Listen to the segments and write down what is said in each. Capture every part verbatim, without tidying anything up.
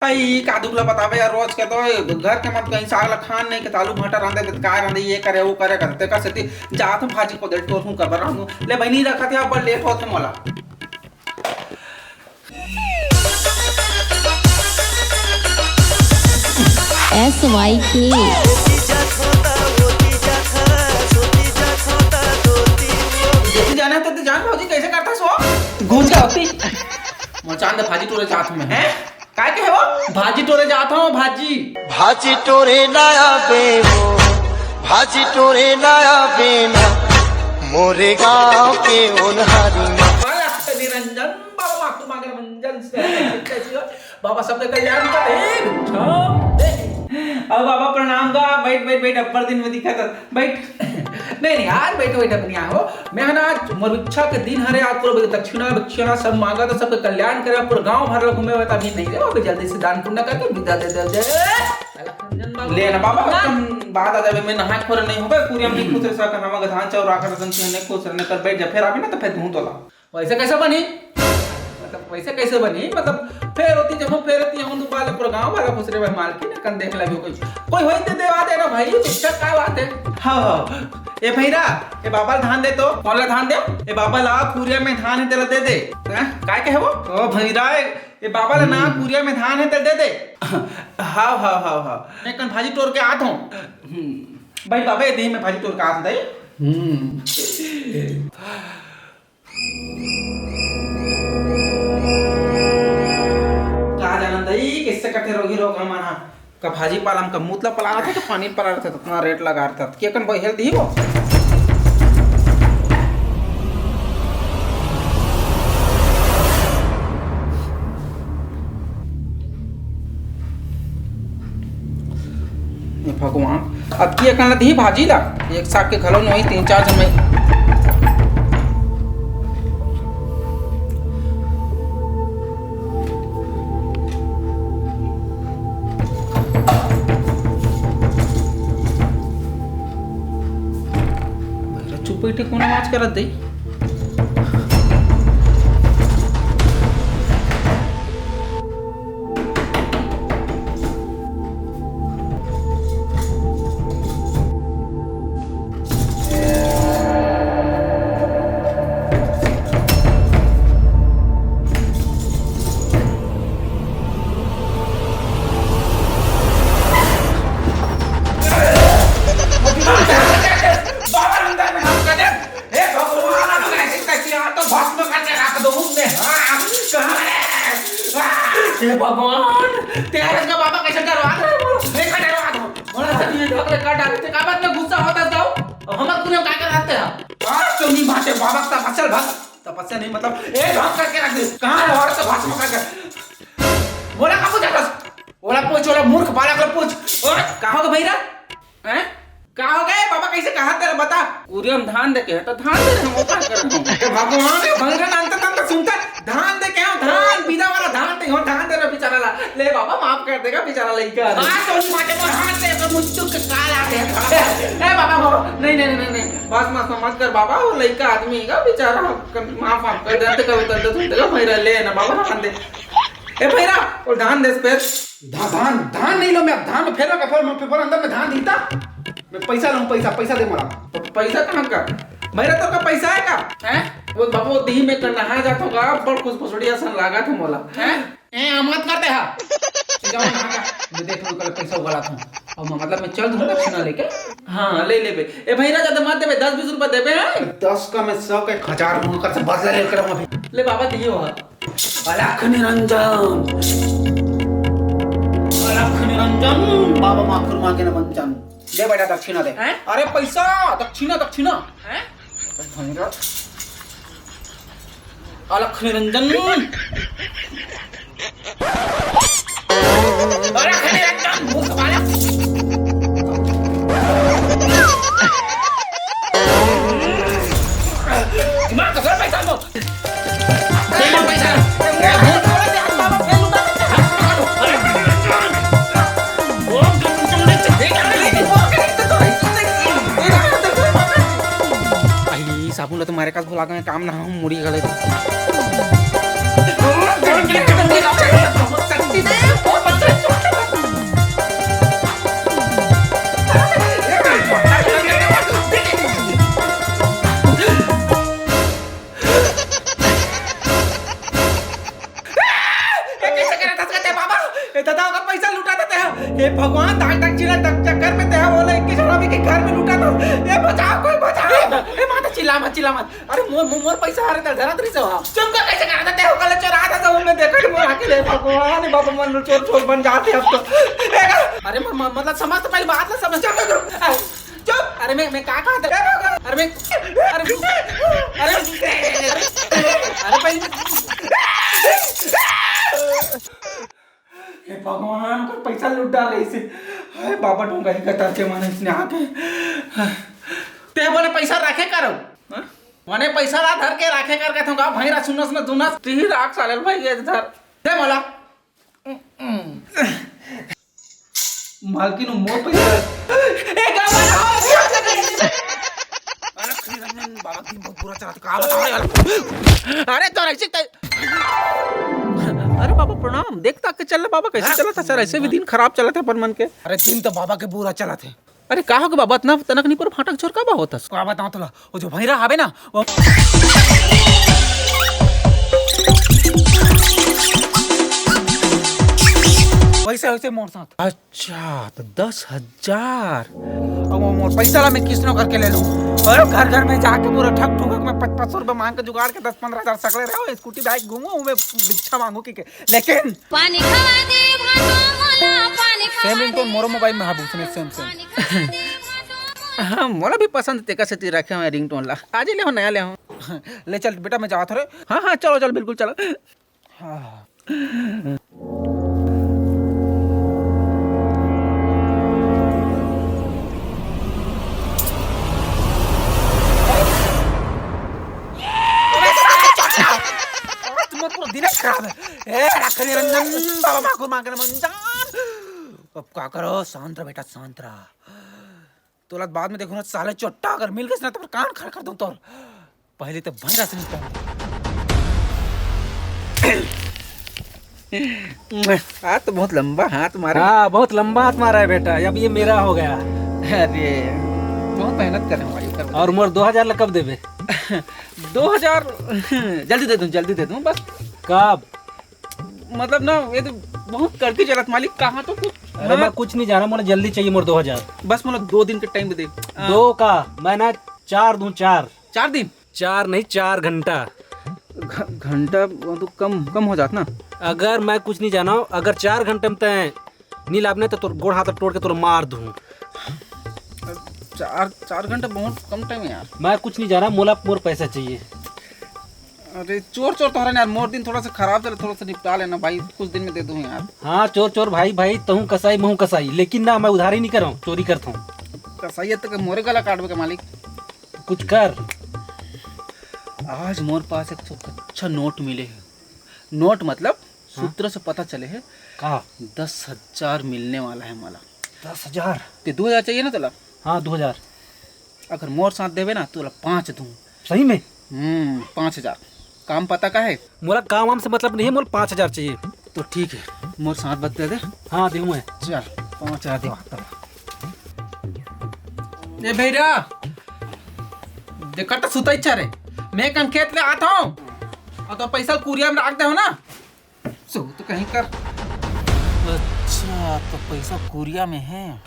कई का दुख ला बतावे यार, रोज के तो घर के मन कहीं साग ला खान नहीं के, आलू भाटा रांधे के, काय रांधे, ये करे, वो करे, करते कर सेती जात हूँ भाजी को दे टोर हूँ कर बना हूँ। ले बहिनी रखत है, अब लेट होत है मोला। S Y K। जैसे जाना है तो, तो जान भौजी, कैसे करता सो? घूम के होती। मोर चांद भाजी टोरे जात में है। काय कहे वो? भाजी टोरे जात हूँ, भाजी। भाजी टोरे लाया बेनो, भाजी टोरे लाया बेना, मोरे गांव के ओनहारी मा। बाबा निरंजन, बाबा माखू मांगे मंजन से। बाबा सबके कल्याण करे, भिक्षाम दे। अब बाबा प्रणाम गा, बैठ, बैठ, बैठ, अब्बड़ दिन में दिखा था, बैठ। नहीं, नहीं, आज बैठो, बैठो, बढ़िया हो। मैं है ना, आज मोर भिक्षा के दिन हरे, आज पूरा दक्षिणा, भिक्षणा सब मांगा, तो सबके कल्याण करे, पूरा गांव भर ला घूमे, बता भी नहीं रे, अभी जल्दी से दान पुण्य करके विदा दे दे, दे। ले ना बाबा, ना। तुम बाद आ जावे, मैं नहाए खोरे नहीं होगा, पूरी हम नहीं खुश रह सका, हम धान चाउर आकर तुम नहीं खुश रहने कर बैठ जा, फिर अभी ना तो फिर धूं तोला। वैसे कैसे बनी? मतलब, वैसे कैसे बनी? मतलब, फेर होती, जब हम फेर होती, हम तो बाल पूरा गांव वाला घुसरे भाई, मालकिन कन देख लगे कोई। कोई होई ते देवा देना भाई, दिक्कत का बात है? हाँ, हाँ। ए भैरा, ए बाबा ला धान दे तो। कौन ला धान दे? ए बाबा ला, कुरिया में धान है, तेला दे दे। हैं? काय कहे वो? ओ भैरा, ए, ए बाबा ला ना, कुरिया में धान है, तेला दे दे। हाँ, हाँ, हाँ, हाँ। मैं कन भाजी टोर के आत हूँ। हम्म। भाई बाबा, ये देही में भाजी टोर के आत हूँ, दाई। हम्म। का जानन दई, कइसे कथे रोगी रोग हमन ह। का भाजी पाला म, का मूतला पला रथे, का पानी पला रथे, अतना रेट लगा रथे, के कन बहेल दिही वो। हे भगवान, अब की अकन ला दिही भाजी ला, एक साग के घलो नोई, तीन चार झन में। चुप बैठे, कोन आवाज करत दे? बाबा अंदर में हम कदम। हे भगवान, अब ऐसी तकिया तो भस्म करके रख दो उनने। हाँ, कहाँ है? हाँ। हे भगवान, तेरा का बाबा कैसे डरवा दे? देखा डरवा दो। बड़ा सही है, डॉक्टर का डर, ते का बात में गुस्सा होता जाओ। अब हम अपने का कर रखते हैं? हाँ, तो नहीं बातें बाबा का फसल भग। तपस्या नहीं मतलब, ए, भस्म करके रख दे। कहाँ है औरत तो भस्म करके? बोला का पूछा बस? ओला पूछ, ओला मूर्ख बालक ला पूछ। ओए, का हो गे भैरा? हैं? का हो गे? बाबा कैसे कहा तेरा बता? कुरिया म धान दे के है, तो धान दे रहे हम, वो का कर रहे हम? हे भगवान, हे भैरा नानता तंता सुनता, धान दे के हो, धान, बीजा वाला धान दे हो, धान दे रहे बेचारा ला। ले बाबा, माफ कर देगा बेचारा लइका। हाँ, तो माटे पर हाथ दे, तो मुझ चुक के काल आ गया। ए, ए, बाबा, बाबा, नहीं, नहीं, नहीं, नहीं, नहीं, बस मत, मत कर बाबा, वो लइका आदमी का बेचारा, माफ, माफ कर दे, अंत कर, कर दे, सुनते का भैरा, ले ना बाबा, धान दे। ए भैरा, वो धान दे, फेर। धा-, धान, धान नहीं लो मैं, अब धान में फेर का फेर, मैं फेर अंदर में धान दीता। मैं पैसा लाऊं, पैसा, पैसा दे मोला। तो पैसा कहाँ का? भैरा, तो का पैसा है का? हैं? वो बाबू, देही में कर नहा जात होगा, बड़ खुश भसुड़िया सन लागत है मोला। हैं? ए, हम मत करते हा। जाओ नहा का। मैं देख लूं, कल पैसा उगाला था। अब मैं, मतलब, मैं चल दूं दक्षिणा लेके। हाँ, ले लेबे। ए भैरा, ज्यादा मत देबे, दस बीस रुपया देबे, हैं? दस का मैं सौ का एक हजार दूंगा, कल से बदला लेकर आऊंगा अभी। ले बाबा, दिए हो। अलख निरंजन, अलख निरंजन, बाबा माखुर मांगे न मंजन। दे बेटा, दक्षिणा दे। हैं? अरे पैसा, दक्षिणा, दक्षिणा। हैं? अलख निरंजन। अलख निरंजन, भूत बालक। दिमाग का सर पैसा दो। अरे, साबुन ला तो मारे का भुला गए, काम ना हो, मुड़ी गले। दादा, ओकर पैसा लुटा देते हैं। हे भगवान, धाक धाक चिल्ला तक चक्कर में ते हैं, बोले इक्कीस हरामी के घर में लुटा दो। ए, बचाओ, कोई बचाओ। ए, ए, माता, चिल्ला मत, चिल्ला मत। अरे, मोर, मोर, मोर पैसा हरे, धरा धरी से वहाँ। चुप कर, कैसे करा देते हो? कल चोरा था सब, मैं देखा कि मोर आके ले, भगवान, बाबा, मन लो, चोर, चोर बन जाते अब तो। ए, अरे, म-, म-, मतलब, समझ तो पहले बात ना समझ। चुप कर, चुप। चुप। अरे, मैं, मैं का कहा था? अरे, मैं, अरे, अरे, अरे, अरे, भाई। हे भगवान, ओकर पैसा लूट डारे हे। हाय बाबा, ढोंगा ही कतर के मन इसने आके। ते बने पैसा रखे करो, हाँ? बने पैसा ला धर के रखे कर के थोंगा भाई रा सुनस न दुनस, ती ही राख साले भाई ये धर। दे मोला। मालकिन, मोर पैसा। ए, गावा, गावा, गावा। अरे, श्री रंजन बाबा दिन बहुत बुरा चला था, का बताओ यार? अरे, तो ऐसे तै-, अरे बाबा प्रणाम, देख ताक के चल ना बाबा, कैसे चला था सर? ऐसे भी दिन खराब चला था अपन मन के। अरे, दिन तो बाबा के बुरा चला था। अरे, का हो गे बाबा, अतना तनक नहीं पर फाटक छोर का बा होता? का बताओ तोला, वो जो भैरा हवे ना, वो वैसे, वैसे मोर साथ। अच्छा, तो दस हजार। अब वो मोर पैसा ला मैं किसनो करके ले लूं। और घर घर में जाके पूरा ठग ठुगक में पाँच पाँच सौ रुपए मांग के जुगाड़ के दस पन्द्रह हजार सकले रहो, स्कूटी बाइक घूमो, मैं भिक्षा मांगू की के। लेकिन पानी खा दे भाटो मोला, पानी खा सेम रिंगटोन मोरो मोबाइल में हाबू, सुने, सेम, सेम। पानी खा दे भाटो मोला। हाँ, मोला भी पसंद तेकर सेती रखे हंव रिंगटोन ला। आज ही ले हंव, नया ले हंव। ले चल बेटा, मैं जावत हंव रे। हाँ, हाँ, चलो, चलो, बिल्कुल चलो। हाँ। अरे साले चोटिया! आज मोर पूरा दिन खराब है। ए, रख ले रंजन, बाबा माकुर मांगने मंजन। अब का करो, शांत रह बेटा, शांत रह। तोला बाद में देखो ना, साले चोट्टा अगर मिल गइस ना, तो कान खड़ कर दूं तोर। पहले तो भैंस नहीं पाऊंगा। हाथ तो बहुत लंबा हाथ मारा। हाँ, बहुत लंबा हाथ मारा है बेटा, अब ये मेरा हो गया। अरे, बहुत मेहनत करे हंव भाई, कर। और मोर दो हजार ला कब देबे? दो हजार जल्दी दे दूं, जल्दी दे दूं बस। कब? मतलब ना, ये तो बहुत कड़की चलत मालिक, कहाँ तो कुछ। अरे, मैं कुछ नहीं जानंव, मोला जल्दी चाहिए मोर दो हजार। बस मोला दो दिन के टाइम दे। हाँ। दो का? मैं ना चार दूं, चार। चार दिन? चार नहीं, चार घंटा। घ-, घंटा वो तो कम, कम हो जात ना। अगर मैं कुछ नहीं जानंव, अगर चार घंटा में तैं नहीं लाबे ना, तो तोर गोड़ हाथ तोड़ के तोला मार दूं। चार, चार घंटा बहुत कम टाइम है यार। मैं कुछ नहीं जानंव, मोला मोर पैसा चाहिए। अरे चोर, चोर तो हरन यार, मोर दिन थोड़ा सा खराब चला, थोड़ा सा निपटा लेना भाई, कुछ दिन में दे दूं यार। हाँ चोर, चोर भाई, भाई, तहूँ कसाई, महूँ कसाई, लेकिन ना, मैं उधारी नहीं करंव, चोरी करत हंव। कसाई है तो के मोरे गला काटबे के मालिक। कुछ कर। आज मोर पास एक ठो अच्छा नोट मिले है। नोट मतलब हाँ? सूत्र से पता चले है। का? दस हजार मिलने वाला है मोला। दस हजार? ते दो हजार चाहिए ना तोला? हाँ, दो हजार। अगर मोर साथ देबे ना, तोला पाँच दूं। सही में? हम्म, पाँच हजार। काम पता का है? मोला काम वाम से मतलब नहीं है, मोला पाँच हजार चाहिए। तो ठीक है, मोर साथ बस दे दे। हाँ, देहूँ मैं। चल, पाँच हजार देवा तब। ए भैया, देखा तो सुतई चारे, मैं कन खेत ले आत हंव, अउ तो पैसा कुरिया में राख दे हो ना। सो तो कहीं कर। अच्छा, तो पैसा कुरिया में है,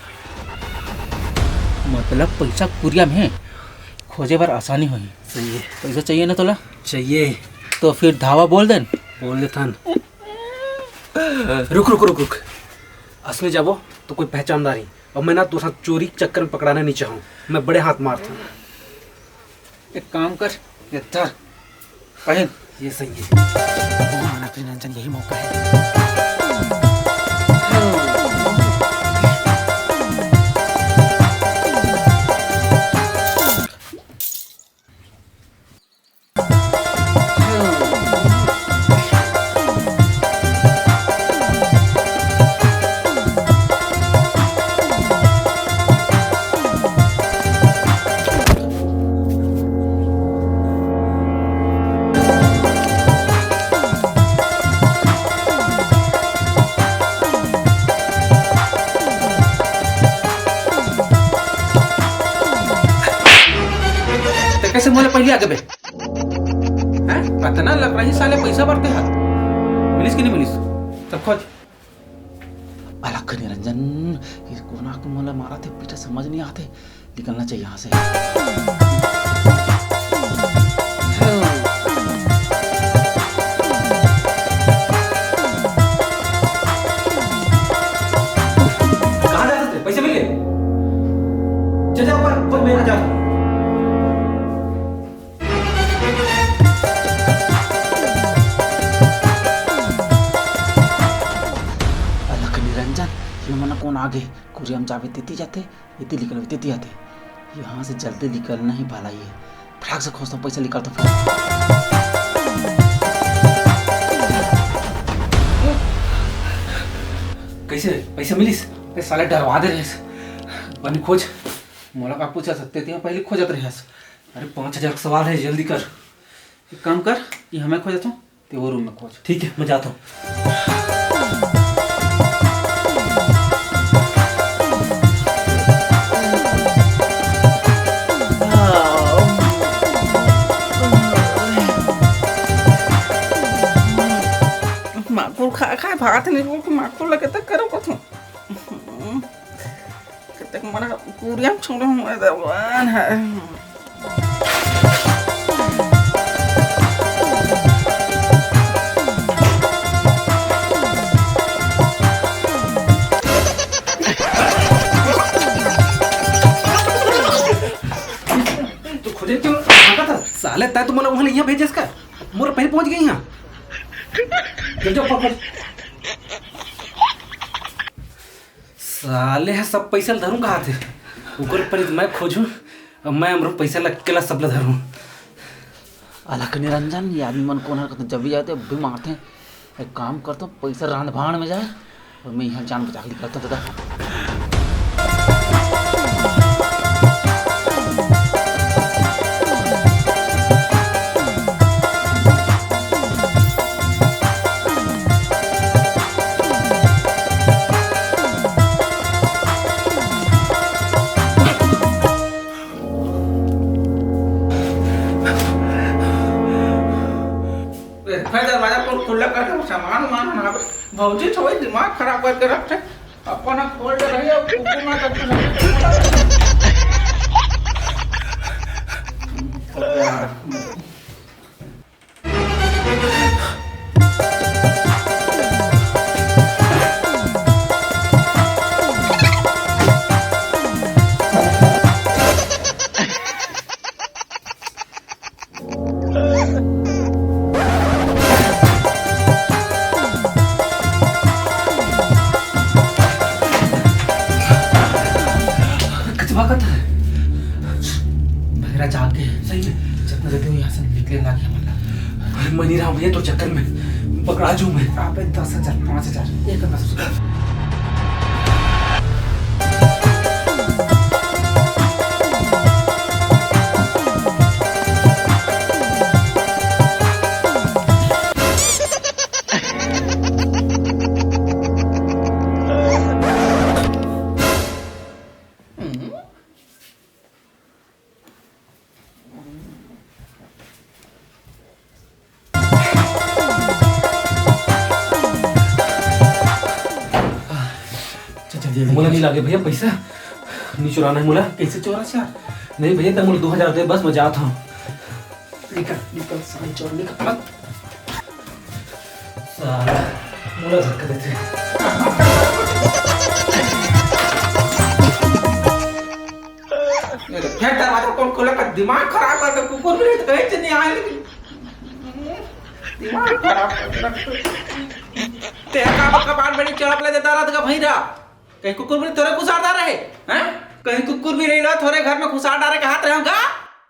मतलब पैसा कुरिया में है, खोजे बर आसानी होही। सही है। पैसा चाहिए ना तोला? चाहिए। तो फिर धावा बोल देन। बोल देथन। रुक, रुक, रुक, रुक। असमे जाबो तो कोई पहचानदार ही। अब मैं ना तोर साथ चोरी चक्कर में पकड़ाना नहीं चाहूँ। मैं बड़े हाथ मारथंव। एक काम कर, ये धर, पहन। ये सही है। भगवान, अपने रंजन, यही मौका है। ते कैसे मोला पहले आगे बे? हैं? अतना लकड़ही साले पैसा बरते हा। मिलिस कि नहीं मिलिस? तब खोज। अलख निरंजन, ये कोन आके मोला मारत हे, पीटा समझ नहीं आते, निकलना चाहिए यहाँ से। कहाँ जा सकते? पैसे मिल गए? चल जा ऊपर, खोज, मैं यहाँ जाता हूँ। अलख निरंजन, ये मन कोन आगे? कुरिया म जाबे तेती जाते, एती निकलबे तेती आते। यहाँ से जल्दी निकलना ही भलाई है। फटाक से खोजता हूँ, पैसा निकालता हूँ। कैसे पैसा मिलिस? ए साले डरवा दे रहे। बने खोज, मोला का पूछा सकते थे, पहले खोजत रहे। अरे पाँच हजार का सवाल है, जल्दी कर। एक काम कर, ये हमें खोजता हूँ, ते वो रूम में खोज। ठीक है, मैं जाता हूँ। माकुर खा खा भात नहीं बोल के माकुर लगे तक करो कथू। कतेक मन कुरिया छोड़े हुए दबान है। तू खुदे क्यों भागा था? साले, तै तो मोला वहां नहीं भेजेस का? मोर पहले पहुंच गई यहां। जब जब पकड़। साले ह सब पैसा ल धरूं कहा थे, ओकर पर मैं खोजूं, अब मैं हमरो पैसा ल अकेला सब ल धरूं। अलख निरंजन, ये आदमी मन कोन हरकत जब भी जाते, अब भी मारते हैं। एक काम करता हूँ, पैसा रांध भाड़ में जाए और मैं यहाँ जान बचा के निकलता हूँ दादा। ए, भाई, दरवाजा खोल, खुला करके सामान उमान हटावे। भौजी थोड़ी दिमाग खराब करके रखते। अपन खोल दे रही है, कुकुर ना करके रखते। कचवा का था। भैरा जाग गए। सही में? जितना जल्दी हो यहाँ से निकले ना कि हमला। मैं नहीं रहा हूँ भैया, तो चक्कर में पकड़ा जूं मैं। आप दस हजार, पाँच हजार, एक दस। चल, चल, जल्दी। मोला नहीं लागे भैया पैसा, नहीं चुराना है मोला। कैसे चोरा चार? नहीं भैया, तब मोला दो हजार दे, बस मैं जाता हूँ। निकल, निकल, साले चोर, निकल। साला, मोला धक्का देथे। फेर दरवाजा कोन खोले का? दिमाग खराब करके कुकुर भी नहीं तो कहीं से नहीं आए, लेकिन दिमाग खराब करके रख। तेरा का कबाड़ में नहीं चढ़प ले देता रात का भैरा। कहीं कुकुर भी तोरे घुसार डारे हे, हैं? कहीं कुकुर भी नहीं रहा, थोरे घर में घुसार डारे के हाथ रहे होगा?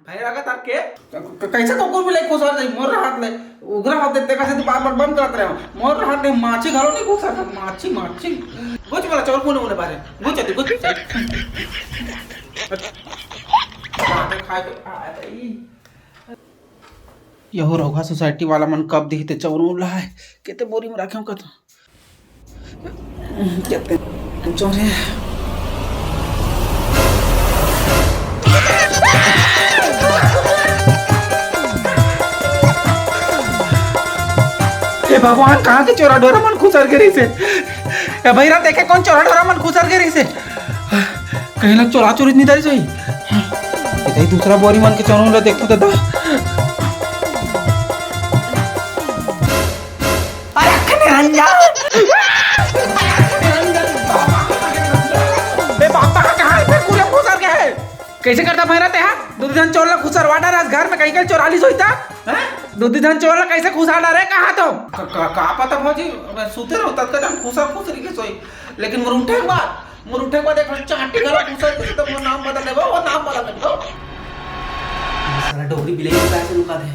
भैरा का तार के? क-, क-, कैसे कुकुर भी ले घुसार जाई? मोर हाथ ले, उगरा हाथ देते कैसे तू बार-बार बंद करत रहे हो? मोर हाथ ले माछी घलो नहीं घुसार, माछी, माछी। घुस बोला चोर कोने होने बारे। घुस जाती, घुस। बातें खाए तो, आ, आ, ई। यहो रघुआ सोसाइटी वाला मन कब दिही ते चौरू ला है, केते बोरी में राखे हो कत। केते चोरे। ए भगवान, कहाँ के चोरा डोरा मन खुसर के रहिसे? ए भैरा, देखे कोन चोरा डोरा मन खुसर गे रहिसे। कहीं ना चोरा चोरी नहीं धरिस होही। ए, दूसरा बोरी मन के चोरा ला देखू दादा। अरे निरंजन। ए बाप, कहाँ है? फिर पूरे खुसर गए। कैसे करता भैरा ते हा? दू झन चोर ला खुसरवा डारे, घर में कहीं के चोरा लिस होही ता? हैं? दू झन चोर ला कैसे खुसर डारे कहा तो? का, का, का पता भौजी, मैं सुते रहो तब तक हम खुसर खुसरी के सोई। लेकिन मोर उठे के बाद, मोर उठे के बाद एक ठन चांटी घला खुसर के तो मोर नाम बदल देबो, वो नाम बदल देबो। साला डोकरी बिलाई के पैर से लुका दे।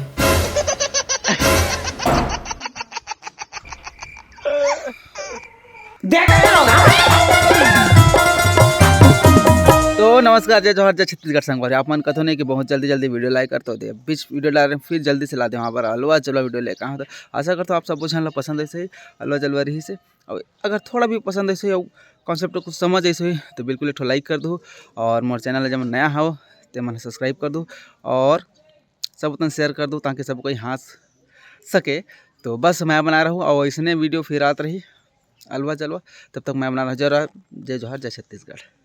देख रहे हो ना? तो नमस्कार, जय जोहार, जय छत्तीसगढ़ संगवारी। आप मन कथो नहीं कि बहुत जल्दी जल्दी वीडियो लाइक करते हो, दे बीच वीडियो डाल रहे हैं, फिर जल्दी से ला दे हमारा अलवा जलवा वीडियो लेके। हाँ, तो आशा करता हूँ आप सब झन ला पसंद ऐसे ही अलवा जलवा रही से। और अगर थोड़ा भी पसंद ऐसे हो, कॉन्सेप्ट कुछ समझ ऐसे हो, तो बिल्कुल एक ठो लाइक कर दो। और मोर चैनल जब नया हो, तो मन सब्सक्राइब कर दो और सब उतना शेयर कर दो, ताकि सब कोई हाँस सके। तो बस मैं बना रहूँ और इसने वीडियो फिर आत रही अलवा जलवा। तब तक मैं बना रहूँ। जय जोहार, जय जोहार, जय छत्तीसगढ़।